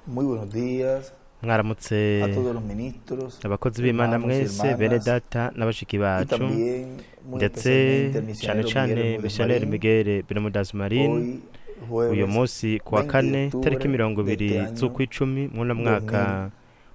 Muy buenos días Mwaramutse a todos los ministros, abakozi b'Imana hermanos y mwese, bene hermanas, data na bashiki y bacu, también muy ndetse especialmente al cane misionero cane Miguel Bermúdez missionnaire Marín. Miguel Bermúdez Marín. Hoy, Uyu jueves munsi kuwa 20 de kane tariki octubre mirongo de ibiri este año z'ukwicumi mw'uno mwaka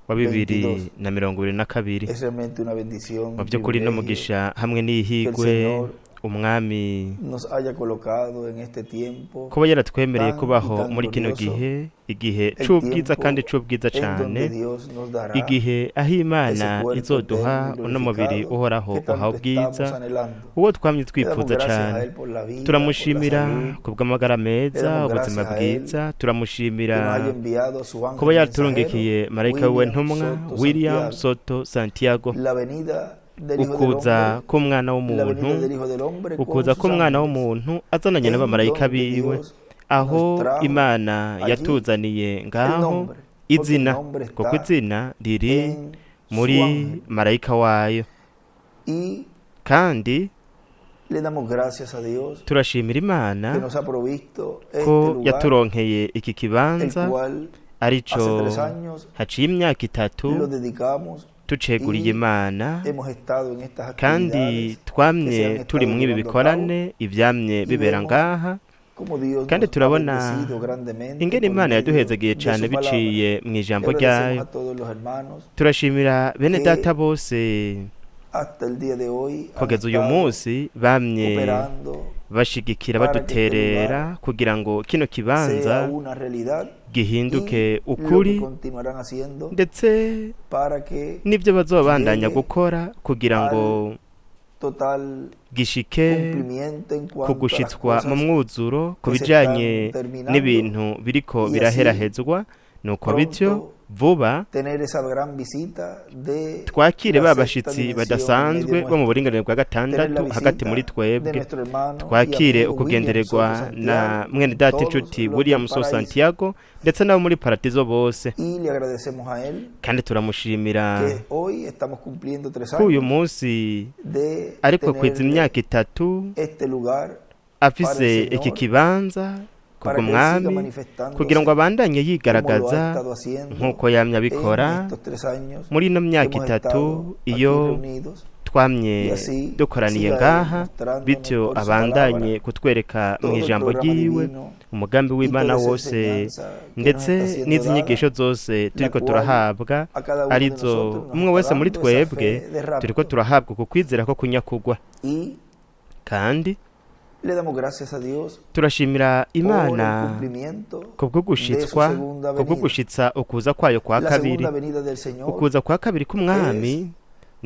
wa bibiri 2022. na mirongo ibiri na kabiri. Es realmente una bendición, Mu un vy'ukuri privilegio n'umugisha hamwe que el n'ihigwe Señor umwami nos haya colocado en este tiempo kuba yaratwemereye tan y kubaho tan muri kino glorioso, gihe, igihe el c'ubwiza kandi tiempo c'ubwiza en cane, donde Dios nos dará igihe aho ese Imana cuerpo izoduha eterno y uno mubiri glorificado uhoraho que uhawe tanto ubwiza, estamos anhelando. uwo twamye Le damos twipfuza gracias a cane. Él por la vida, por la Turamushimira salud, kubw'amagara le meza, damos ubuzima gracias a Él bwiza, que nos turamushimira haya enviado a su kuba ángel mensajero, yaturungikiye marayika wiwe William ntumwa Soto William Santiago. Soto Santiago. La venida del Hijo del Ukuza Hombre, k'umwana la w'umuntu, venida del Hijo del Hombre con ukuza sus k'umwana ángeles, w'umuntu azananye en n'abamarayika donde biwe, Dios aho nos trajo Imana allí yatuzaniye el ngaho nombre, porque el izina, nombre kuko está izina riri en su muri ángel. marayika wayo. Y Kandi le damos gracias a Dios turashimira Imana que nos ha provisto este ko lugar, yaturonkeye iki el kibanza, cual arico hace 3 años haciye imyaka 3 lo dedicamos tuceguriye y Imana, hemos estado en estas kandi actividades que se twamye han turi estado mw'ibi llevando a cabo bikorane ivyamye y bibera vemos ngaha, cómo Dios kandi nos ha turabona bendecido grandemente ingene por Imana medio yaduhezagiye de cane su palabra. biciye Le mw'ijambo agradecemos ryayo. a todos los hermanos Turashimira bene que data bose hasta el día de hoy han kugeza uyu estado munsi bamye cooperando bashigikira para que este baduterera lugar kugira ngo kino sea kibanza una realidad y gihinduke lo que ukuri, continuarán haciendo ndetse para que n'ibyo bazobandanya llegue gukora kugira ngo al total gishike cumplimiento en ku cuanto a las gushitswa mu cosas mwuzuro ku que se bijanye están terminando n'ibintu biriko y así biraherahezwa, nuko bityo pronto vuba tener esa gran visita de twakire la ba sexta bashitsi dimensión en medio badasanzwe bo mu nuestro, buringanire bwa tener la gatandatu hagati muri visita de twebwe, nuestro hermano y twakire amigo William Soto ukugendererwa na Santiago mwene y data todos inshuti los del William Soto paraíso. Santiago ndetse n'abo muri paradizo bose. Y le agradecemos a él Kandi turamushimira que hoy estamos cumpliendo 3 ko uyu años munsi de ariko kwiza tener imyaka 3 este lugar para el afise iki Señor, kibanza para que Él siga kubw'umwami, kugira ngo manifestándose abandanye como lo ha yigaragaza estado haciendo nk'uko yamye en abikora estos 3 años muri ino que myaka hemos 3 estado aquí iyo reunidos, y twamye así dukoraniye siga Él ngaha, mostrándonos bityo por su abandanye palabra kutwereka todo el mw'ijambo programa ryiwe divino umugambi y w'Imana toda esa wose, enseñanza que nos ndetse está siendo n'izi dada, nyigisho zose la turiko cual turahabwa, a cada uno de arizo nosotros nos umwe está wese muri dando esa twebwe fe de turiko rapto. turahabwa ku kwizera ko kunyakugwa. Y Kandi le damos gracias a Dios turashimira por el Imana cumplimiento kubwo de su gushitswa, segunda kubwo venida. gushitsa ukuza kwayo kwa La kabiri. segunda venida del Señor Ukuza kwa kabiri k'umwami es el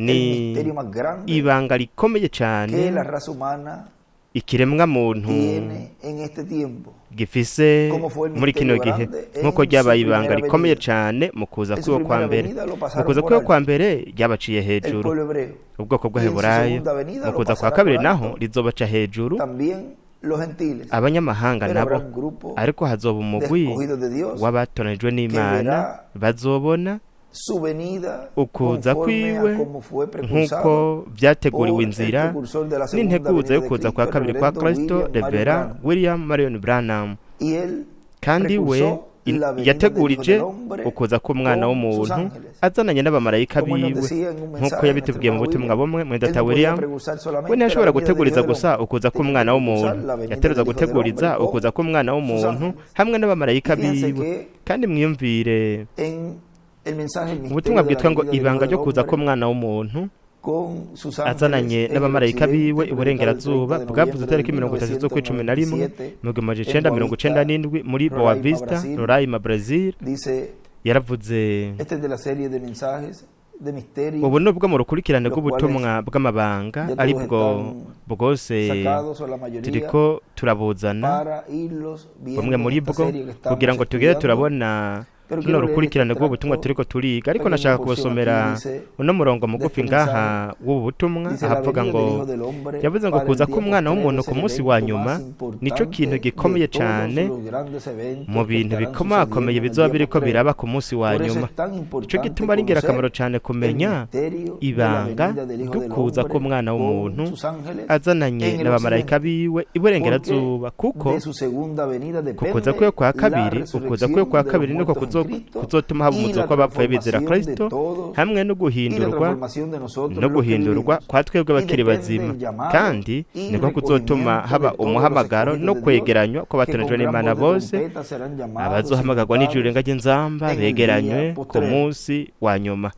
ni misterio más grande ibanga rikomeye que cane la raza humana ikiremwa muntu tiene en este tiempo, gifise como fue el muri kino misterio gihe, grande nk'uko en su ryabaye ibanga primera rikomeye venida. cane mu kuza En su kwiwe kwa primera mbere. venida lo Mu pasaron kuza por kwiwe kwa alto mbere ryabaciye el hejuru pueblo hebreo, ubwoko y en su bw'Abaheburayo, segunda venida mu lo kuza kwa pasarán kabiri por naho alto rizobaca hejuru también los gentiles. abanyamahanga Pero habrá nabo, un grupo ariko hazoba de umugwi escogidos de Dios w'abatoranijwe que n'Imana verá bazobona su venida ukuza conforme a kwiwe como fue nk'uko precursado vyateguriwe por el inzira precursor de la segunda n'integuza venida yo de kuza kwa Cristo, el kabiri kwa reverendo Kristo, William Marion Revera Branham. William Marion Branham. Y él Kandi we precursó la venida del Hijo yategurije del Hombre ukuza k'umwana con sus w'umuntu ángeles. azananye n'abamarayika Como él nos biwe, decía en un nk'uko mensaje nuestro yabitubwiye mu hermano butumwa William, bumwe mwene él data no podía William, precursar we solamente la ntiyashobora venida del Hijo guteguriza del gusa Hombre, ukuza tenía que k'umwana precursar w'umuntu, la venida yateruza del Hijo del Hombre guteguriza con ukuza k'umwana sus w'umuntu ángeles. hamwe Y n'abamarayika fíjense biwe. que Kandi mwiyumvire en el mensaje El misterio ubutumwa de la bwitwa ngo venida del Hijo ibanga del ryo kuza Hombre k'umwana w'umuntu con sus ángeles azananye en el n'abamarayika occidente, biwe predicado el 30 iburengerazuba, de bwavuze noviembre de itariki 30 z'ukwa 11 1997 mu gihumbi en icenda mirongo icenda Boavista, n'indwi muri Roraima, Boa Vista, Brasil. Roraima, Brazil. Dice, Yaravuze este es de la serie de mensajes de misterios, ubu nubwo mu rukurikirane los rw'ubutumwa cuales bw'amabanga ya todos aribwo están bwose sacados o la mayoría turiko turabuzana para irlos bumwe viendo en muri esta bwo serie que kugira estamos ngo tugere estudiando. turabona Pero runo quiero leer este rukurikirane rw'ubutumwa extracto, turiko turiga, ariko pequeña nashaka porción aquí, kubasomera dice uno murongo de mugufi este ngaha mensaje. w'ubu butumwa, Dice, la ahavuga venida ngo del Hijo del Hombre yavuze ngo para el kuza día k'umwana postrero w'umuntu es ku el munsi wa evento nyuma más nico kintu importante de gikomeye todos cane los grandes mu eventos que bintu estarán bikomakomeye sucediendo en el bizoba día biriko postrero. biraba ku munsi wa Por eso nyuma. es tan Ico importante gituma ari ingirakamaro conocer cane el kumenya misterio de la ibanga venida del Hijo del ry'ukuza Hombre k'umwana con w'umuntu sus ángeles azananye en el n'abamarayika occidente, biwe porque iburengerazuba, kuko de su segunda venida kukuza kwiwe depende kwa la kabiri, ukuza kwiwe resurrección kwa de los kabiri niko muertos en Cristo. Jesucristo kuzotuma haba y la umuzuko w'abapfuye bizera transformación de Kristo todos hamwe no y la guhindurwa transformación de nosotros no los que guhindurwa vivimos. kwa twebwe Y abakiri depende bazima el llamado kandi y niko kuzotuma recogimiento haba de todos los umuhamagaro no escogidos de Dios kwegeranywa que con kw'abatoranyijwe gran n'Imana voz de bose trompeta serán llamados y abazohamagarwa n'ijuru juntados rirenga ry'inzamba en el día begeranywe ku postrero. munsi wa nyuma.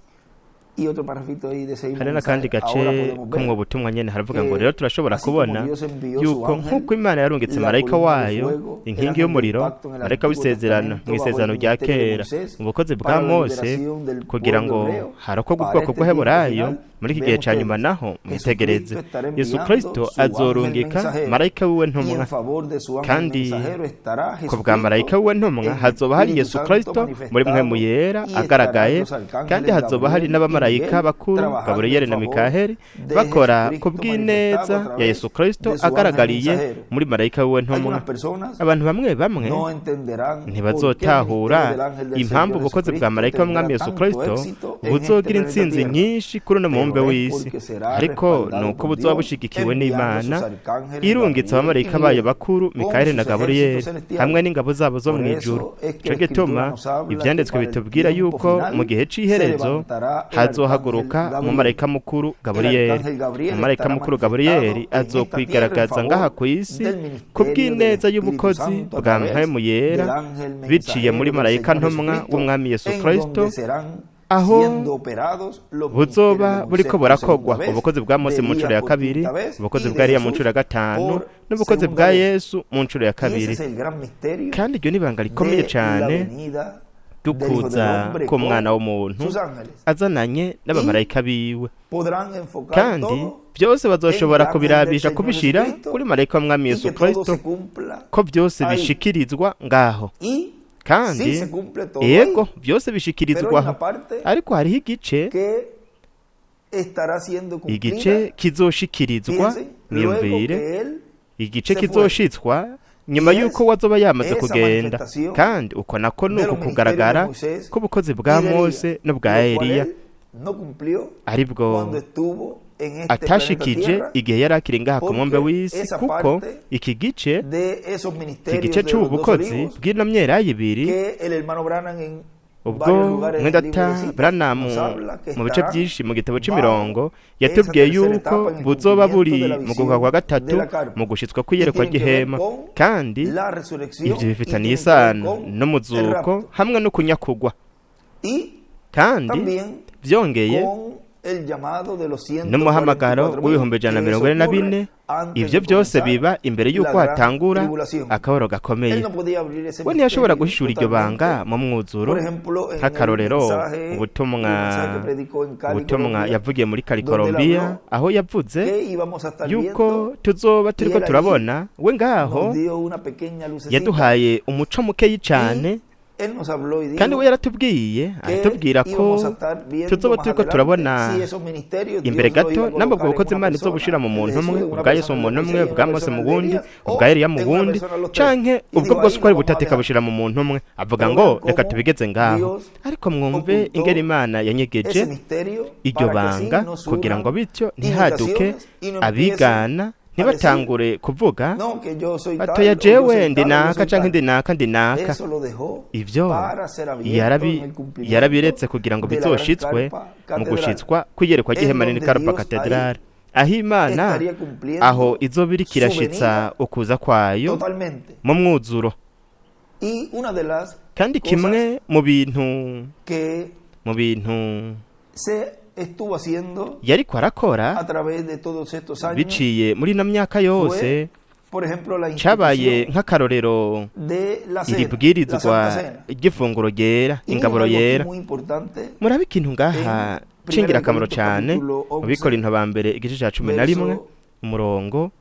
Y otro parrafito ahí de ese mismo Hari n'akandi mensaje. gace Ahora podemos ko mu ver butumwa nyene haravuga ngo que rero turashobora así como kubona Dios envió su yuko ángel, nk'uko Imana yarungitse la marayika columna de wayo fuego, el inkingi ángel del y'umuriro pacto en el marayika Antiguo w'isezerano Testamento mu bajo el isezerano rya ministerio de kera Moisés mu bukozi bwa para la Mose liberación del kugira pueblo ngo hebreo, harokorwe para ubwoko este tiempo bw'Abaheburayo final, muri iki gihe ven ca nyuma ustedes, naho mwitegereze Jesucristo estará Yesu enviando Kristo su ángel azorungika mensajero marayika wiwe y ntumwa en favor de su ángel kandi mensajero estará ku bwa marayika Jesucristo wiwe ntumwa en hazoba hari Espíritu Yesu Santo Kristo muri mpwemu manifestado yera y estarán agaragaye los kandi arcángeles hazoba hari Gabriel y n'abamarayika Miguel bakuru trabajando en Gaburiyeli na favor Mikaheli de bakora ku Jesucristo bw'ineza manifestado a ya través Yesu Kristo de su ángel agaragariye mensajero. muri marayika wiwe ntumwa. Algunas personas Abantu bamwe bamwe no entenderán por qué el ntibazotahura ministerio del ángel del impamvu Señor ubukozi bwa Jesucristo marayika w'umwami tendrá Yesu tanto Kristo éxito en este buzogira planeta intsinzi Tierra, nyinshi kuri uno mubumbe pero es w'isi porque será ariko ni respaldado uko por buzoba Dios bushigikiwe enviando n'Imana sus arcángeles irungitse Gabriel y abamarayika bayo Miguel bakuru con Mikaheli na sus Gaburiyeli ejércitos hamwe celestiales. n'ingabo zabo zo Por mu ijuru. eso es que Ico la Escritura gituma nos habla que ivyanditswe para el bitubwira tiempo yuko mu final gihe se c'iherezo levantará el arcángel hazohaguruka Gabriel. umumarayika mukuru El Gaburiyeli. arcángel Gabriel Umumarayika estará mukuru manifestado Gaburiyeli en esta tierra en azokwigaragaza ngaha favor ku isi del ku ministerio del bw'ineza Espíritu y'ubukozi Santo a bwa través mpwemu yera del ángel biciye muri mensajero del marayika Señor ntumwa Jesucristo, w'umwami Yesu en Kristo donde serán aho siendo operados los ministerios buzoba de buriko Moisés por burakogwa segunda vez, ubukozi bwa de Mose mu ncuro Elías ya por kabiri quinta vez ubukozi y bwa de Eliya mu ncuro Jesús ya gatanu por n'ubukozi segunda bwa vez. Yesu mu ncuro ya Y ese kabiri. es el gran misterio Kandi iryo ni ibanga rikomeye de la cane venida del Hijo del ry'ukuza Hombre k'umwana con w'umuntu sus ángeles. azananye Y n'abamarayika biwe podrán enfocar kandi todo byose en el bazoshobora ángel del kubirabisha Señor kubishira Jesucristo kuri marayika w'umwami y Yesu que todo Kristo se cumpla ko byose ahí. bishikirizwa ngaho Y kandi sí se cumple todo ahí, yego byose pero hay bishikirizwaho una parte ariko hariho igice que estará siendo igice cumplida, kizoshikirizwa fíjense, luego mwiyumvire que él igice se fue. kizoshitswa nyuma Y es y'uko wazoba yamaze esa kugenda manifestación kandi uko nako de ni uko los ministerios de kugaragara Moisés k'ubukozi y bwa de Elías, Mose n'ubwa lo cual Eliya él no cumplió aribwo cuando estuvo en este planeta atashikije Tierra, igihe yari akiri ngaha ku mubumbe porque w'isi esa kuko parte iki gice de esos iki ministerios gice de c'ubu los dos bukozi olivos bw'ino myelayo ibiri que el hermano Branham en ubwo varios lugares en el libro mwendata de citas Branham nos habla que mu bice estarán byinshi mu gitabo bajo c'imirongo esa yatubwiye tercera yuko etapa en el buzoba cumplimiento buri de la mu guhuha kwa visión de gatatu la carpa mu gushitswa y kw'iyerekwa tienen que ver ry'ihema con kandi la resurrección ivyo y bifitaniye tienen que ver isano con el n'umuzuko rapto hamwe no kunyakugwa y kandi también vyongeye con el llamado de los n'umuhamagaro 144.000 w'ibihumbi ijana na que mirongo eso ine na ocurre bine antes ivyo de vyose comenzar biba imbere la y'uko gran hatangura tribulación. akababaro Él gakomeye no podía abrir ese we ntiyashobora misterio guhishura iryo banga totalmente. mu mwuzuro Por ejemplo, en el nk'akarorero mensaje, el ubutumwa mensaje que predicó en Cali, ubutumwa Colombia, yavugiye muri Cali donde él Colombia habló aho yavuze que íbamos a estar yuko viendo, tuzoba y turiko él allí turabona we ngaho nos dio una pequeña lucecita yaduhaye umuco mukeyi cane y él nos habló y kandi we dijo yaratubwiye que aratubwira ko íbamos a estar viendo tuzoba más turiko adelante turabona si esos ministerios imbere Dios los gato iba a namba ubwo colocar en bukozi una Imana izobushira persona, mu el de muntu Jesús umwe en una ubwa Yesu persona, mu el de muntu umwe Moisés en ubwa una Mose persona, mu el de wundi Elías ubwa o Eliya mu en una wundi persona los tres. canke Y ubwo dijo, bwose ahí uko ari lo vamos a butatu dejar. ikabushira mu muntu umwe avuga Pero ngo vean reka cómo tubigeze ngaho Dios ariko mwumve ocultó ingene Imana yanyegeje ese misterio iryo para que así banga no kugira ngo surjan bityo ntihaduke imitaciones y no empiecen abigana a decir, ntibatangure kuvuga no, que yo soy tal batoya o yo jewe soy ndi tal o yo naka soy canke tal. ndi naka ndi naka Eso lo dejó ivyo para ser abierto en el cumplimiento yarabiretse kugira ngo de la gran bizoshitswe carpa mu catedral, gushitswa kw'iyerekwa en ry'ihema nini donde Carpa Dios ahí Cathedral aho Imana estaría cumpliendo aho izoba iriko su irashitsa venida ukuza kwayo totalmente. mu mwuzuro Y una de las kandi cosas kimwe mu bintu que mu bintu se estuvo haciendo yariko arakora a través de todos estos años biciye muri ino myaka yose fue, por ejemplo, la cabaye institución nk'akarorero de la iri cena, la bwirizwa Santa Cena. ry'ifunguro ryera Y miren ingaburo algo aquí yera muy importante murabe ikintu ngaha en Primera de c'ingirakamaro Corintios cane capítulo mu 11, Bikorinto ba mbere igice ca 11 verso, umurongo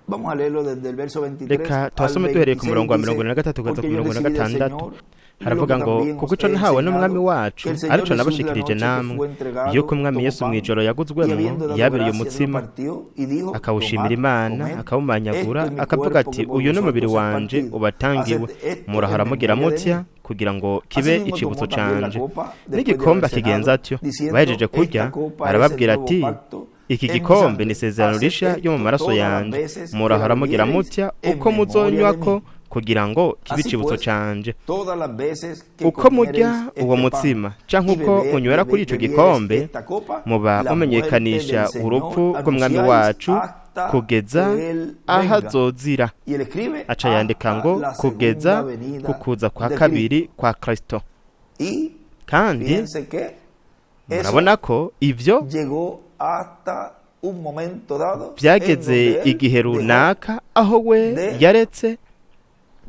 vamos a leerlo desde el verso 23 reka al tuhasome duhereye ku 26, murongo wa mirongo dice, ine na gatatu kugeza ku porque yo mirongo ine na recibí del gatandatu Señor lo haravuga que ngo también kuko os ico he nahawe n'umwami enseñado, wacu que el Señor arico Jesús la nabashikirije noche que namwe fue entregado yuko umwami tomó Yesu pan mw'ijoro y yaguzwemwo habiendo dado yabiriye gracias lo umutsima partió y dijo, akawushimira tomad, Imana comed, akawumanyagura esto es mi akavuga cuerpo ati que por uyu ni umubiri vosotros es wanje partido. ubatangiwe Haced esto en murahora mugira memoria de mutya mí. kugira ngo kibe Asimismo icibutso tomó también la canje copa después de n'igikombe haber akigenza cenado, atyo diciendo, bahejeje kurya esta copa es el arababwira nuevo ati pacto iki en mi gikombe sangre. ni isezerano Haced risha ryo mu esto maraso todas las yanje veces que la murahora mugira bebiereis mutya en uko memoria de muzonywako mí. Kugira ngo kibe Así icibutso pues, canje. todas las veces que Uko murya comiereis este uwo pan mutsima canke y uko munywera kuri ico bebiereis gikombe, esta copa, muba la muerte mumenyekanisha del Señor urupfu rw'umwami anunciáis wacu hasta kugeza que él aho venga. azozira. Y él escribe Aca yandika hasta ngo la kugeza segunda venida ku kuza kwa de kabiri Cristo. kwa Kristo. Y Kandi fíjense que eso murabona ko ivyo llegó hasta un momento dado en vyageze donde él igihe dejó runaka aho we de yaretse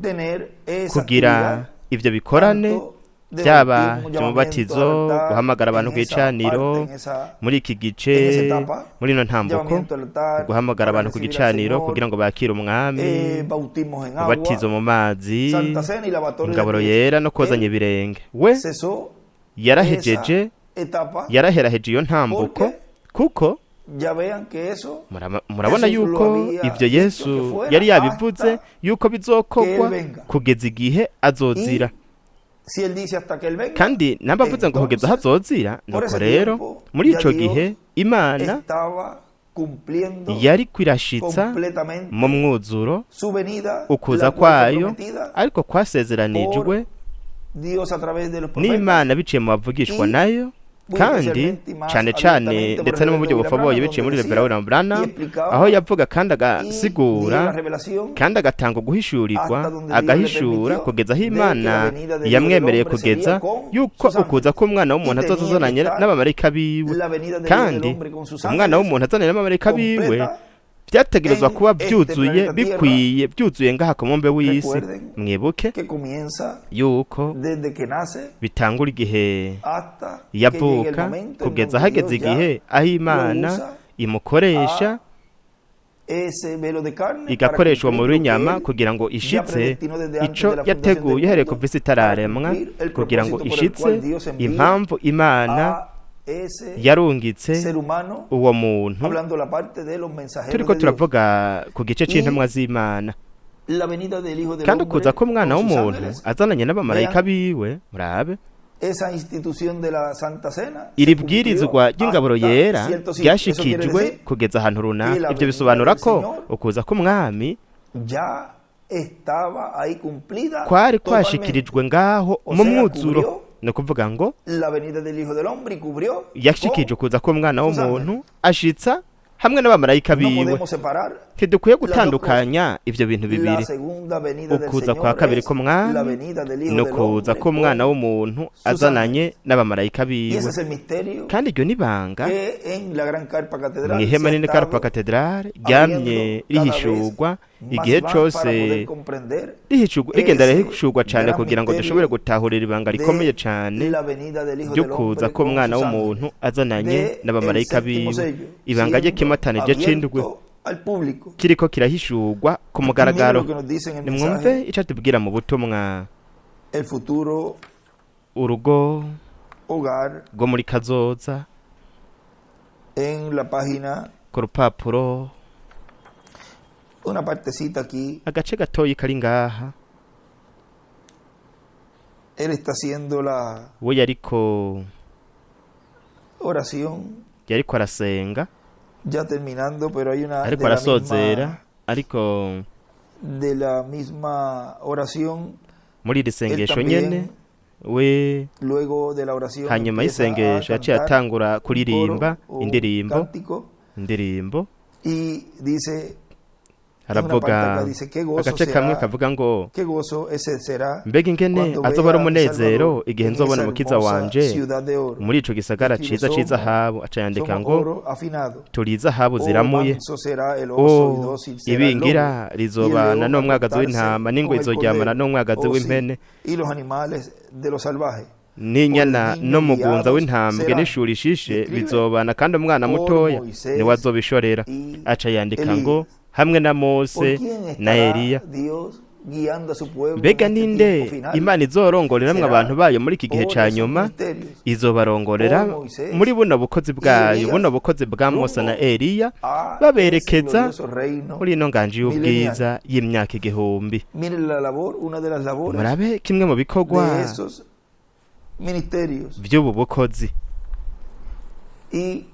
tener esa kugira actividad, ivyo bikorane, tanto de byaba bautismo, llamamiento by'umubatizo, al altar, guhamagara abantu en ku esa gicaniro, parte, en esa, muri iki en gice, esa etapa, muri ino ntambuko, llamamiento al altar guhamagara para abantu ku recibir al gicaniro Señor, kugira ngo bakire umwami, bautismos en umubatizo agua, mu mazi, Santa Cena y lavatorio de ingaburo pies. yera no kozanya Él ibirenge. We cesó yarahejeje, esa etapa yaraheraheje iyo ntambuko, porque kuko ya vean que eso murabona Jesús lo yuko había ivyo dicho que Yesu fuera yari yabivuze hasta yuko que bizokorwa él venga. kugeza igihe azozira. Y si él dice hasta que él venga, Kandi namba avuze ngo kugeza aho entonces azozira, por nuko ese rero tiempo muri ya ico Dios gihe Imana estaba cumpliendo yari kwirashitsa completamente mu mwuzuro su venida, ukuza la cual fue kwayo, prometida ariko kwasezeranijwe por Dios a través de los profetas n'Imana biciye mu bavugishwa y nayo, muy kandi especialmente y más cane cane abiertamente por ndetse el no mu buryo reverendo William bufoboye Branham, biciye muri donde Reverend William decía Branham, y explicaba aho yavuga kandi y dio la agasigura revelación kandi agatanga uguhishurirwa, hasta donde Dios le agahishura permitió kugeza aho de que la Imana venida del Hijo del yamwemereye Hombre sería kugeza con yuko sus ukuza ángeles k'umwana y w'umuntu azoza tenía que azananye estar n'abamarayika biwe. la venida del Hijo del Kandi Hombre con sus umwana ángeles w'umuntu azananye n'abamarayika biwe completa vyategerezwa en kuba este vyuzuye planeta Tierra. bikwiye byuzuye ngaha ku mumbe w'isi. Recuerden Mwibuke que comienza yuko desde que nace bitangura igihe hasta que llegue el yavuka momento en kugeza donde hageze Dios ya igihe aho lo Imana usa imukoresha a ese velo de carne para igakoresha uwo cumplir mubiri lo que w'inyama él kugira ngo ya ishitse predestinó desde antes ico de la fundación del yateguye uhereye mundo kuva isi para itararemwa, cumplir el kugira ngo propósito por el ishitse cual Dios envía impamvu Imana a ese yarungitse ser humano, uwo muntu. hablando la parte de los mensajeros Turiko de Dios. turavuga ku gice Y c'intumwa z'Imana. la venida del Hijo del Kandi ukuza Hombre k'umwana con sus w'umuntu ángeles, azananye n'abamarayika vean, biwe, murabe esa institución de la Santa Cena iri se cumplió bwirizwa ry'ingaburo hasta yera cierto sitio. Eso quiere ryashikijwe decir kugeza ahantu que runaka. la Ivyo venida del bisobanura ko Señor ukuza k'umwami ya estaba ahí cumplida kwari totalmente. kwashikirijwe ngaho O mu sea, mwuzuro. cubrió Ni ukuvuga ngo la venida del Hijo del Hombre y cubrió yashikije con ukuza k'umwana sus w'umuntu ángeles. ashitsa hamwe n'abamarayika No biwe. podemos separar Ntidukwiye las dos cosas. gutandukanya ivyo bintu La bibiri. segunda venida del Ukuza kwa Señor kabiri es la k'umwami venida del Hijo ni del ukuza Hombre k'umwana con w'umuntu sus azananye ángeles. n'abamarayika Y ese biwe. es el misterio Kandi iryo ni ibanga que en la Gran Carpa Catedral se mw'ihema ha nini Carpa estado Cathedrale ryamye abriendo cada vez rihishurwa más igihe y más para cose poder comprender rihishurwa, rigenda ese rihishurwa cane gran kugira ngo dushobore misterio gutahurira ibanga rikomeye de cane la venida del Hijo del ry'ukuza Hombre con k'umwana sus w'umuntu ángeles, azananye de el n'abamarayika séptimo biwe. sello, Ibanga siendo ry'ikimatanije c'indwi abierto al público. kiriko kirahishurwa ku Y miren mugaragaro. lo que nos dice en el Nimwumve mensaje ico atubwira mu butumwa el futuro urugo hogar rwo muri kazoza en la página, ku rupapuro una partecita aquí. agace gatoyi kari ngaha. Él está haciendo la We yariko oración, yariko arasenga, ya terminando, pero hay una ariko de la arasozera, misma, ariko de la misma oración, muri iri él sengesho nyene también we luego de la oración hanyuma empieza a y'isengesho yaciye cantar atangura un coro kuririmba o un indirimbo cántico indirimbo y dice en una parte Aravuga acá dice qué gozo agace kamwe será, kavuga ngo qué gozo ese será mbega ingene cuando azoba ari vea a mi umunezero Salvador igihe en nzobona esa umukiza hermosa wanje ciudad de oro. muri ico gisagara Escribe, ciza somos, c'izahabu. Aca yandika somos ngo oro afinado. turi izahabu Oh, ziramuye. manso será el oso y O dócil será el lobo, ibingira y el rizobana león n'umwagazi acostarse w'intama, n'ingwe con el izoryamana cordero. n'umwagazi Oh, sí, w'impene, y los animales de lo salvaje por el n'inyana niño n'umugunza guiados w'intambwe serán. n'ishuri ishishe Escribe bizobana, kandi umwana por mutoya niwe Moisés azobishorera. y Aca yandika ngo Elías. hamwe na ¿Por Mose quién na estará Eliya. Dios guiando a su pueblo en Mbega este ninde tiempo final? Imana izorongoreramwo Será abantu bayo muri iki gihe por ca esos nyuma? ministerios, Izobarongorera por Moisés muri buno bukozi y bwayo, buno Elías, bukozi bwa Mose na rumbo Eliya, a ese baberekeza glorioso reino muri ino nganji milenial. y'ubwiza y'imyaka 1000. Miren la labor, una de las labores Murabe kimwe mu bikorwa de esos ministerios. vy'ubu bukozi. Y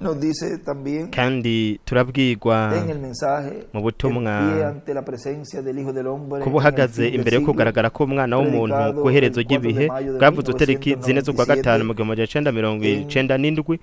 Nos dice también Kandi turabwirwa en el mensaje mu butumwa en pie ante la presencia del Hijo del Hombre kuba en el uhagaze fin del imbere yo siglo, kugaragara k'umwana w'umuntu predicado ku iherezo el 4 de ry'ibihe, mayo de bwavuzwe itariki 4 z'ukwa gatanu 1997 mu 1997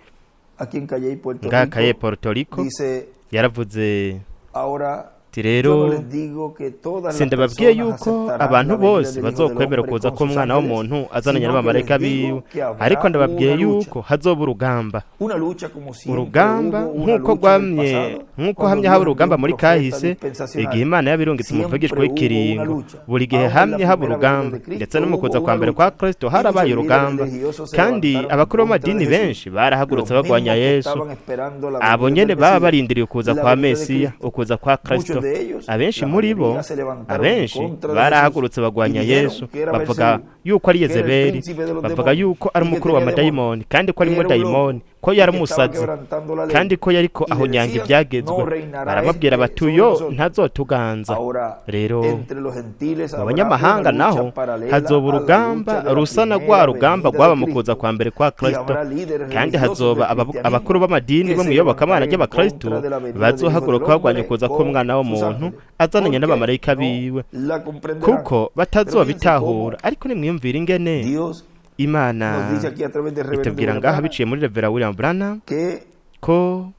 aquí en Cayey, Puerto ngaha Kaye, Rico. Puerto Rico. Dice, Yaravuze ahora ati yo rero no les digo que todas las sindababwiye personas yuko aceptarán abantu la venida bose del Hijo del bazokwemera Hombre ukuza con sus k'umwana ángeles, w'umuntu azananye sino que les n'abamarayika digo biwe, que habrá ariko ndababwiye una lucha. yuko hazoba urugamba, Una lucha como siempre urugamba hubo una nk'uko lucha en el rwamye, pasado, nk'uko cuando hamye Dios haba envió urugamba un muri profeta kahise dispensacional. igihe Imana yabirungitse umuvugishwa Siempre hubo una w'ikiringo. lucha. Buri gihe Aún en la hamye haba primera venida urugamba, de Cristo ndetse no mu hubo kuza kwa una mbere lucha. kwa Kristo Y harabaye muchos líderes urugamba, religiosos se kandi levantaron en abakuru contra de b'amadini Jesús. benshi barahagurutse Los bagwanya mismos que Yesu. estaban esperando la Abo venida nyene del baba Mesías, barindiriye ukuza la kwa venida de Mesiya, Cristo. ukuza kwa Kristo. Muchos de ellos, Abenshi la muri bo, mayoría, se levantaron en abenshi contra de Jesús barahagurutse y bagwanya dijeron Yesu, que era bavuga Belcebú, yuko ari que era el Yezebeli, príncipe de los bavuga demonios yuko ari y que umukuru wa tenía demonios, madayimoni, kandi ko que arimwo era un loco dayimoni, ko y yari que estaba umusazi, quebrantando la ley. kandi ko yariko Y le ahonyanga decían, ivyagezwe. no reinará Barababwira este bati sobre uyo nosotros. ntazotuganza. Ahora, Rero entre los gentiles mu habrá banyamahanga una lucha naho paralela hazoba a la urugamba lucha de la rusa na rwa primera rugamba venida de rwaba mu kuza Cristo. kwa mbere kwa Y Kristo, habrá líderes kandi religiosos hazoba del cristianismo abakuru b'amadini que bo se mw'iyobokamana levantarán en ry'abakristo contra de la venida del Hijo del bazohaguruka bagwanya Hombre ukuza con k'umwana sus w'umuntu ángeles, azananye porque n'abamarayika no biwe, la comprenderán. kuko Pero fíjense cómo batazobitahura. Ariko nimwiyumvire ingene Dios Imana nos dice aquí a través del reverendo itubwira William ngaha Branham biciye muri Revera William Branham que ko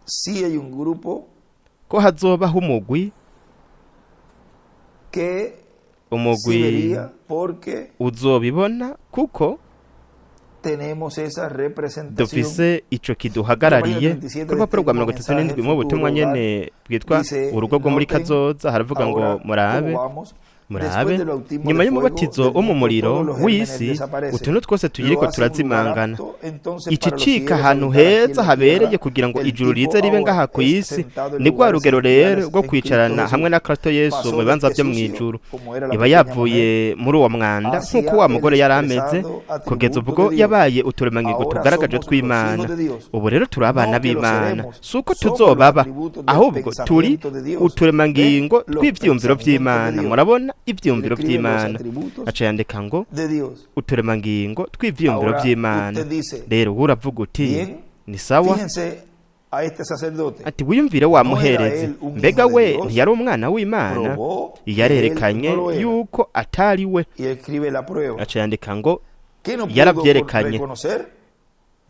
sí hay un grupo ko hazobaho umugwi, que sí umugwi vería, porque uzobibona kuko tenemos esa representación. dufise ico kiduhagarariye. Página 37 Ku rupapuro de rwa este mirongo mismo itatu n'indwi mensaje, mu butumwa Futuro nyene bwitwa Dice, urugo rwo muri noten kazoza, haravuga ngo ahora murabe, cómo vamos. murabe Después del bautismo nyuma de fuego y'umubatizo del wo mu mundo, muriro todos los gérmenes w'isi, desaparecen. utuntu twose Lo tuyiriko hacen un lugar turazimangana. apto, entonces, Iki para los cika fieles ahantu habitar aquí en heza la habereye tierra. kugira ngo El ijuru tipo rize ribe ahora ngaha ku es isi. sentado en Ni rwa lugares rugero rero celestiales rwo en Cristo kwicarana Jesús. hamwe na Kristo Yesu Pasó mu de bibanza este vyo sucio, mw'ijuru. como era la Iba pequeña mujer, yavuye muri uwo mwanda hacia nk'uko wa el mugore yari ameze, expresado kugeza atributo ubwo de Dios. yabaye uturemangingo Ahora tugaragaje somos los tw'Imana. hijos de Dios. Ubu rero turi abana No que lo b'Imana, seremos, si uko somos los tuzobaba, atributos del ahubwo turi pensamiento de Dios. uturemangingo Ven los tw'ivyiyumviro pensamientos de vy'Imana. Dios. Murabona ivyiyumviro Él escribe los vy'Imana, atributos aca yandika ngo de Dios. uturemangingo tw'ivyiyumviro Ahora vy'Imana. usted dice, Rero wowe uravuga uti bien, ni sawa. fíjense a este sacerdote. Ati wiyumvire wa No era muherezi, él un mbega hijo de we Dios? ntiyari umwana w'Imana? Probó que él Yarerekanye no lo era. yuko atari we. Y escribe la prueba. Aca yandika ngo ¿Qué no pudo yaravyerekanye. reconocer?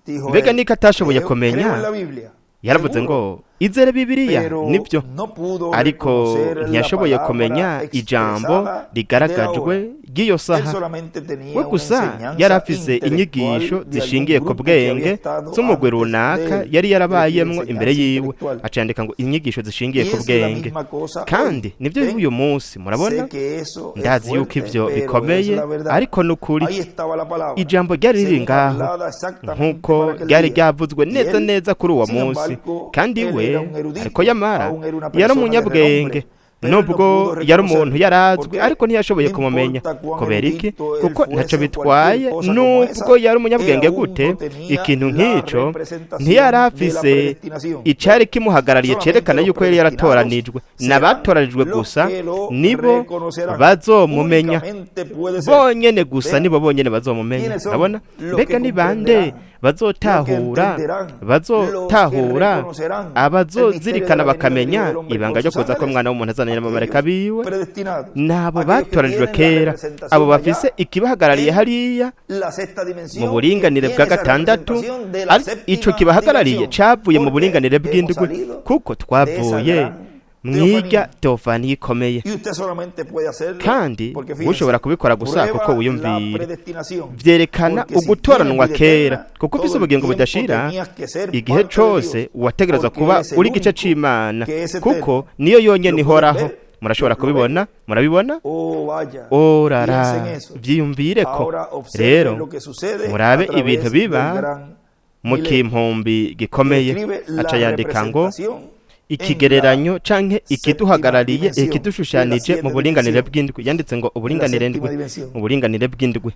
Dijo Mbega él, niko atashoboye creo, kumenya? creo en la Biblia. Yaravuze Seguro. ngo izere Bibiliya, Pero nibyo, no pudo ariko reconocer la ntiyashoboye palabra kumenya ijambo expresada de la rigaragajwe hora. ry'iyo Él saha. solamente tenía We una gusa enseñanza yari afise intelectual inyigisho de algún zishingiye ku grupo que había bwenge estado z'umugwi antes de runaka él. yari Él escribe yarabayemwo imbere enseñanza yiwe. intelectual. Aca yandika ngo inyigisho zishingiye Y ku es la bwenge. misma cosa hoy. Kandi nibyo Ven, uyu munsi murabona. sé que eso es Ndazi yuko fuerte, ivyo pero es bikomeye, la verdad. ariko nukuri Ahí estaba la palabra, ijambo ryari riri según ngaho hablada exactamente nk'uko para aquel ryari día. ryavuzwe Y neza él, neza kuri uwo sin munsi. embargo, Kandi él we era un erudito, ariko yamara aún era una yari persona de umunyabwenge, renombre, pero él no nubwo pudo yari umuntu reconocer. yarazwi, ¿Por qué? ariko ntiyashoboye No kumumenya. importa cuán Kubera iki? erudito él Kuko ntaco fuese o bitwaye cualquier cosa como nubwo esa, yari él umunyabwenge aún gute, no tenía ikintu la nk'ico representación ntiyari de la afise predestinación. icari kimuhagarariye Solamente cerekana los yuko yari predestinados yaratoranijwe. serán N'abatoranijwe los gusa que lo nibo reconocerán. bazomumenya. Únicamente puede ser. Bonyene gusa Vean, nibo bonyene bazomumenya. ¿quiénes son Urabona? los Mbega que ni bande comprenderán, bazotahura, los que entenderán, los que bazotahura, reconocerán el misterio de abazozirikana la venida del Hijo bakamenya del Hombre ibanga con ryo sus kuza ángeles? k'umwana w'umuntu azananye n'abamarayika Aquellos biwe? predestinados, Nabo aquellos que batoranijwe tienen la kera, abo representación allá bafise ikibahagarariye en hariya la sexta mu dimensión, que buringanire bwa tiene esa gatandatu, representación de la ico séptima kibahagarariye dimensión, cavuye mu porque buringanire hemos bw'indwi, salido kuko de esa twavuye gran mwirya teofanía. teofaniya ikomeye. Y usted solamente puede hacerlo Kandi porque ushobora fíjense, kubikora gusa kuko prueba la wiyumvira. predestinación. Vyerekana Porque si tienes ugutoranwa vida kera, eterna, kuko ufise todo el ubugingo tiempo budashira, tenías que ser igihe parte de cose Dios, wategerezwa porque kuba Él es el uri igice único c'Imana, que es kuko eterno. niyo yonyene Lo pueden ihoraho. ver, Murashobora lo ven. kubibona? Murabibona? Oh, vaya, Orara, piensen eso. vyiyumvireko. Ahora observen Rero lo que sucede a murabe ibintu través del biba gran mu milenio. kimpumbi gikomeye. Escribe la Aca yandika ngo representación en la ikigereranyo canke séptima ikiduhagarariye, dimensión, en la ikidushushyanije mu siete buringanire dimensión, bw'indwi. Yanditse ngo en la uburinganire séptima ndwi, dimensión. mu buringanire bw'indwi.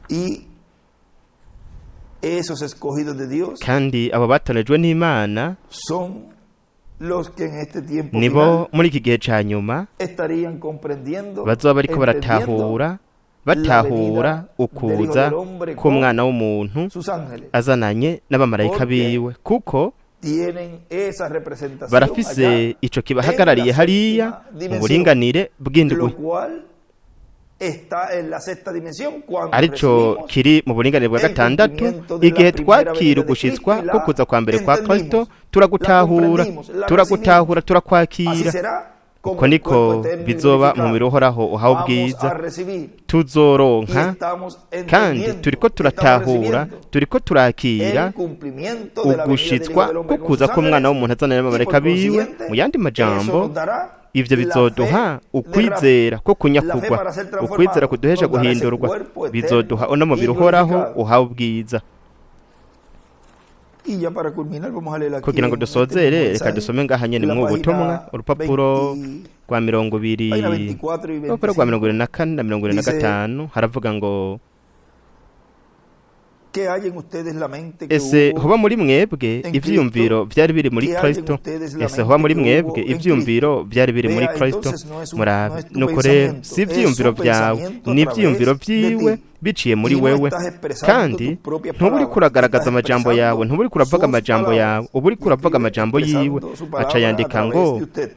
Y esos escogidos de Dios Kandi abo batorejwe n'Imana son los que en este tiempo nibo final muri iki gihe ca nyuma estarían comprendiendo, bazoba bariko entendiendo baratahura, batahura venida del Hijo ukuza del Hombre con k'umwana w'umuntu sus ángeles. azananye n'abamarayika Porque biwe, kuko tienen esa representación barafise allá ico en kibahagarariye la hariya séptima mu dimensión, buringanire bw'indwi, lo cual está en la sexta dimensión cuando arico recibimos kiri mu buringanire bwa el gatandatu. cumplimiento de la Igihe primera twakira venida de ugushitswa Cristo y ko la kuza kwa mbere kwa Kristo, entendimos, la turagutahura, comprendimos, la turagutahura, recibimos. Así turakwakira. será con Uko el niko cuerpo eterno y bizoba mu mubiri glorificado. uhoraho uhawe Vamos ubwiza. a recibir y Tuzoronka, estamos kandi entendiendo, turiko estamos turatahura, recibiendo turiko turakira el cumplimiento de la venida del Hijo ugushitswa del ko Hombre con kuza sus k'umwana ángeles w'umuntu azananye y n'abamarayika por biwe. consiguiente Mu yandi eso majambo, nos dará ivyo la bizoduha fe de rapto, ukwizera ko la fe kunyakugwa, para ser ukwizera transformado, kuduhesha nos dará ese guhindurwa, cuerpo eterno bizoduha uno mubiri y uhoraho glorificado. uhawe ubwiza. Y ya para culminar vamos a leer aquí Kugira ngo en este mismo dusozere, reka mensaje dusome ngaha nyene la mw'ubu butumwa, página urupapuro 20, rwa 20, página 24 y urupapuro rwa 25. 24 na mirongo ibiri na Dice gatanu haravuga ngo: que hay en ustedes la mente que Ese hubo hoba muri mwebwe en ivyiyumviro Cristo, vyari biri muri que hay en Kristo, ustedes la ese hoba mente muri que hubo mwebwe en Cristo. ivyiyumviro vyari biri muri Vea, Kristo. entonces no es un, no Murabe es tu nuko rero pensamiento, si es ivyiyumviro su vyawe, pensamiento a ni ivyiyumviro través de vyiwe ti. biciye muri Y no wewe. estás expresando Kandi tus propias ntuba uriko palabras, uragaragaza estás amajambo yawe, expresando ntuba uriko uravuga sus amajambo yawe, palabras uba uriko y uravuga escribe amajambo yiwe. expresando su Aca palabra a yandika través ngo de usted.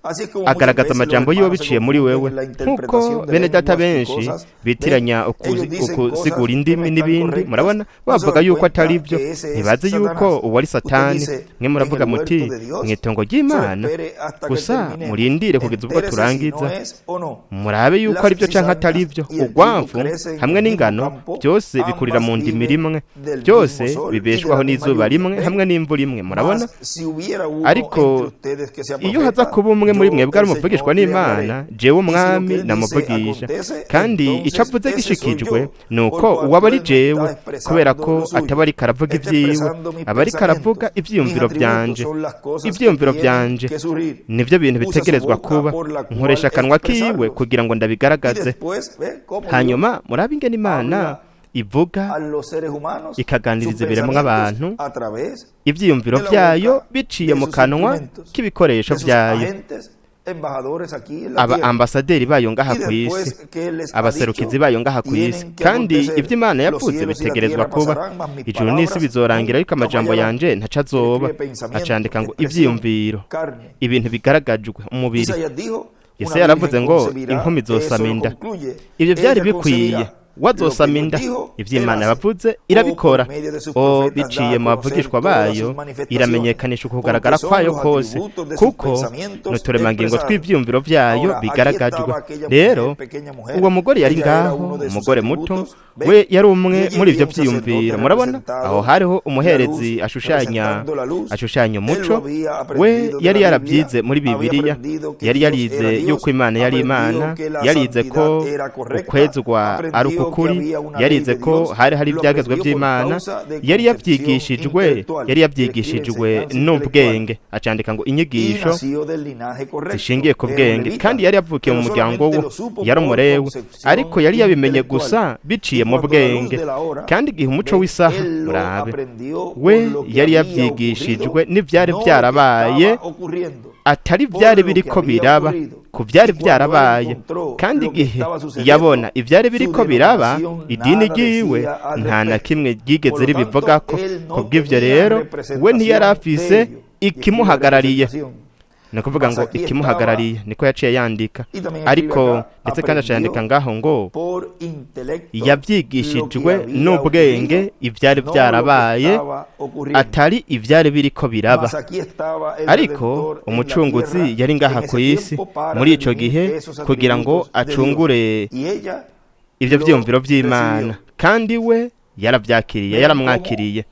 Así es como muchas agaragaza veces los amajambo yiwe hermanos se biciye muri confunden wewe, en la nk'uko interpretación de bene data lenguas y benshi cosas. Ven, bitiranya ellos dicen cosas ukusigura que no indimi están n'ibindi. correctas, Murabona, no se bavuga dan yuko cuenta atari byo, que ese es ntibazi yuko Satanás. uwo ari Usted Satani. dice Mwe en muravuga el muti huerto de Dios, mw'itongo solo ry'Imana, espere hasta que gusa terminemos. murindire kugeza ubwo Entérese si no turangiza, es o no. murabe yuko Las ari byo canke atari cizañas byo. y el trigo Urwamvu crecen en hamwe el mismo n'ingano campo, byose bikurira ambas mu ndimi viven rimwe, del mismo byose sol y de bibeshwaho la misma n'izuba lluvia. rimwe ¿Ven? hamwe n'imvura imwe. Murabona? Mas si hubiera uno Ariko entre ustedes que sea iyo haza profeta, kuba umwe muri yo mwebwe ari el umuvugishwa Señor le n'Imana, hablaré. jewe Y si lo que umwami él dice namuvugisha, acontece, kandi ico entonces avuze ese soy gishikijwe, yo, ni uko por uwaba cuanto ari él no jewe, está kubera expresando ko lo suyo. ataba ariko aravuga Está ivyiwe, expresando mis aba ariko aravuga pensamientos, mis ivyiyumviro atributos vyanje. son las cosas que Ivyiyumviro tienen vyanje que surgir. nivyo bintu Usa su bitegerezwa boca kuba, por la cual nkoresha akanwa kiwe expresarlos. kugira ngo Y ndabigaragaze. después, ve cómo Dios Hanyuma murabe ingene Imana habla ivuga a los seres humanos sus ikaganiriza ibiremwa pensamientos abantu a través ivyiyumviro de la vyayo boca biciye de mu sus kanwa instrumentos, k'ibikoresho de sus vyayo, agentes, embajadores aquí en la aba tierra. ambasaderi bayo ngaha Y ku isi, después que les ha abaserukizi dicho, bayo ngaha ku isi. tienen que Kandi acontecer. ivyo Imana Los yavuze cielos y la bitegerezwa tierra kuba. pasarán, mas mis Ijuru n'isi palabras bizorangira, ariko nunca amajambo fallarán. yanje ntaco azoba. Escribe pensamiento, Acandika ngo expresión, ivyiyumviro, carne. ibintu bigaragajwe, umubiri. Isaías dijo, una Yesaya yaravuze virgen ngo concebirá, inkumi eso lo izosama inda. concluye. Ivyo vyari Ella bikwiye, concebirá. Lo wazosama que Dios inda. dijo, Ivyo él Imana hace. yavuze O por irabikora, medio de sus o profetas da biciye a mu conocer bavugishwa todas bayo sus manifestaciones, iramenyekanisha porque ukugaragara son kwayo los kose, atributos de sus kuko pensamientos n'uturemangingo expresados. tw'ivyiyumviro vyayo Ahora, aquí bigaragajwe. estaba aquella Rero mujer, pequeña mujer, uwo mugore yari ella era ngaho, uno de sus umugore muto, atributos, ¿ven? we yari Y umwe allí muri había ivyo un sacerdote vyiyumviro. Murabona, aho representado hariho la umuherezi luz, ashushanya representando la luz. ashushanya Él lo umuco, había we aprendido de yari la yaravyize Biblia, muri había Bibiliya, aprendido que yari Dios yarize era Dios, yuko Imana yari aprendió Imana, que la yarize ko santidad era correcta, ukwezwa ari aprendió que ukukuri, había una ley yarize de ko Dios, hari hari lo ivyagezwe aprendió por vy'Imana, causa de yari concepción yavyigishijwe, intelectual. yari Escribe yavyigishijwe enseñanza intelectual. n'ubwenge. Acandika ngo Y inyigisho nació del linaje correcto, zishingiye ku era un bwenge, levita, kandi yari yavukiye mu pero muryango solamente wo lo supo yari por umurewe, concepción ariko yari yabimenye intelectual. gusa Y biciye mu cuando la luz bwenge. de la hora, Kandi igihe umuco ven, w'isaha, él lo murabe, aprendió we por lo que yari había yavyigishijwe ocurrido, n'ivyari no lo que vyarabaye, estaba ocurriendo, atari por vyari lo que biriko había biraba, ocurrido. ku vyari Y cuando él vyarabaye. encontró Kandi lo que igihe estaba sucediendo, yabona ivyari su biriko biraba, denominación idini nada ryiwe decía al nta na respecto. kimwe ryigeze Por lo tanto, ribivugako. él no Kubw'ivyo tenía rero, we ntiyari representación de afise ello. Y escribe ikimuhagarariye. representación. Ni ukuvuga Mas ngo aquí estaba, ikimuhagarariye, niko yaciye yandika. y también escribe Ariko acá, ndetse kandi aca yandika aprendió ngaho ngo por intelecto lo que yavyigishijwe había n'ubwenge ocurrido, ivyari no lo que vyarabaye, estaba ocurriendo. atari ivyari biriko biraba. Mas aquí estaba el Ariko Redentor en la umucunguzi tierra yari ngaha en ku ese isi tiempo para muri ico redimir gihe esos kugira ngo atributos de Dios. acungure Y ella ivyo lo vyiyumviro vy'Imana, recibió. kandi we yaravyakiriye, Ven cómo yaramwakiriye.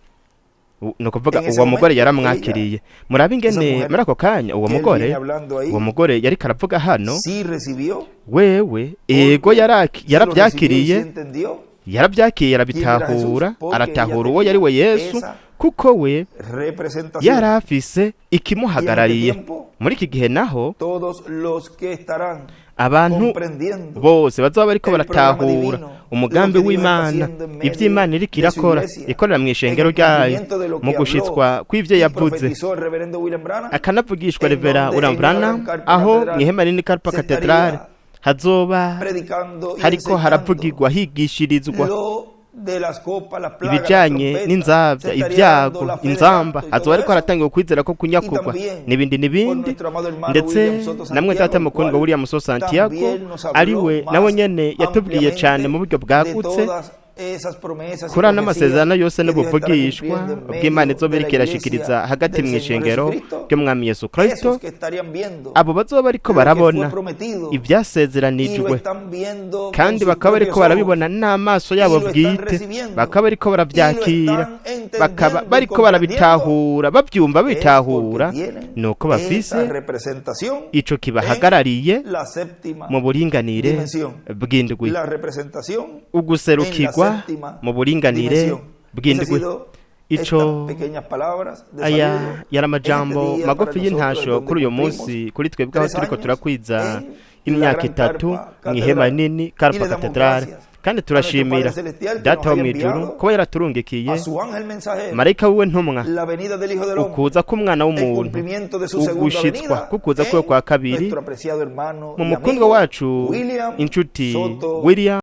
Ni ukuvuga en ese uwo mugore momento ella, yaramwakiriye. Murabe esa ingene mujer muri ako kanya uwo que él mugore, viene hablando uwo ahí, mugore yariko aravuga hano, sí recibió, wewe ego porque sí lo recibió y sí yaravyakiriye, entendió yaravyakiriye, quién era Jesús, arabitahura, porque ella aratahura uwo yari tenía we Yesu, esa kuko we representación. yari afise Y en este ikimuhagarariye. tiempo, Muri iki gihe naho todos los que estarán abantu comprendiendo bose bazoba bariko el programa baratahura divino, lo umugambi que Dios está w'Imana, haciendo en ivyo medio Imana iriko de su irakora, iglesia, ikorera en mw'ishengero el ryayo, cumplimiento de lo mu que gushitswa habló kw'ivyo y yavuze, profetizó el reverendo William Branham, akanavugishwa en Revera donde William en la Gran Branham, Carpa aho Catedral mw'ihema rinini Carpa se Cathedral estaría Hazoba predicando y hariko enseñando haravugirwa, higishirizwa lo de las copas, las plagas, las ibijanye trompetas, n'inzabya, se estaría ibyago, dando la fe del inzamba, acto y hazoba todo ariko eso. haratangwa ukwizera ko kunyakurwa Y también n'ibindi por n'ibindi. nuestro amado hermano Ndetse William Soto namwe Santiago, data el mukundwa cual William So Santiago, también nos habló ariwe más nawe nyene yatubwiye cane mu buryo ampliamente de bwagutse todas esas promesas y kuri ano profecías masezerano yose que Dios estará n'ubuvugishwa cumpliendo en bw'Imana medio izoba de la iriko irashikiriza iglesia hagati del mu Señor ishengero Jesucristo. ry'Umwami Yesu Kristo. Esos que estarían viendo Abo bazoba bariko lo que fue barabona prometido y lo ibyasezeranijwe están viendo con kandi sus bakaba bariko propios ojos barabibona n'amaso yabo y lo están bwite, recibiendo bakaba bariko y lo baravyakira, están entendiendo bakaba y bariko comprendiendo, barabitahura, bavyumva, es bitahura, porque tienen nuko bafise esa representación ico en kibahagarariye la séptima mu buringanire dimensión. bw'indwi. La representación en la Uguserukirwa séptima mu buringanire dimensión. Esas han bw'indwi. sido Ico estas pequeñas palabras de aya saludo yari en este amajambo día para magufi nosotros, y'intasho donde kuri uyu cumplimos munsi kuri twebwe aho 3 turiko años turakwiza en la imyaka Gran 3 Carpa mw'ihema Catedral. nini Y Carpa le damos Catedrale. gracias Kandi a nuestro turashimira Padre Celestial que Data nos wo haya mw'ijuru enviado kuba yaraturungikiye a su ángel mensajero, marayika wiwe ntumwa, la venida del Hijo del Hombre, ukuza k'umwana el w'umuntu, cumplimiento de su segunda ugushitswa venida k'ukuza kwiwe en kwa kabiri nuestro apreciado hermano mu y mukundwa amigo wacu William inshuti Soto William.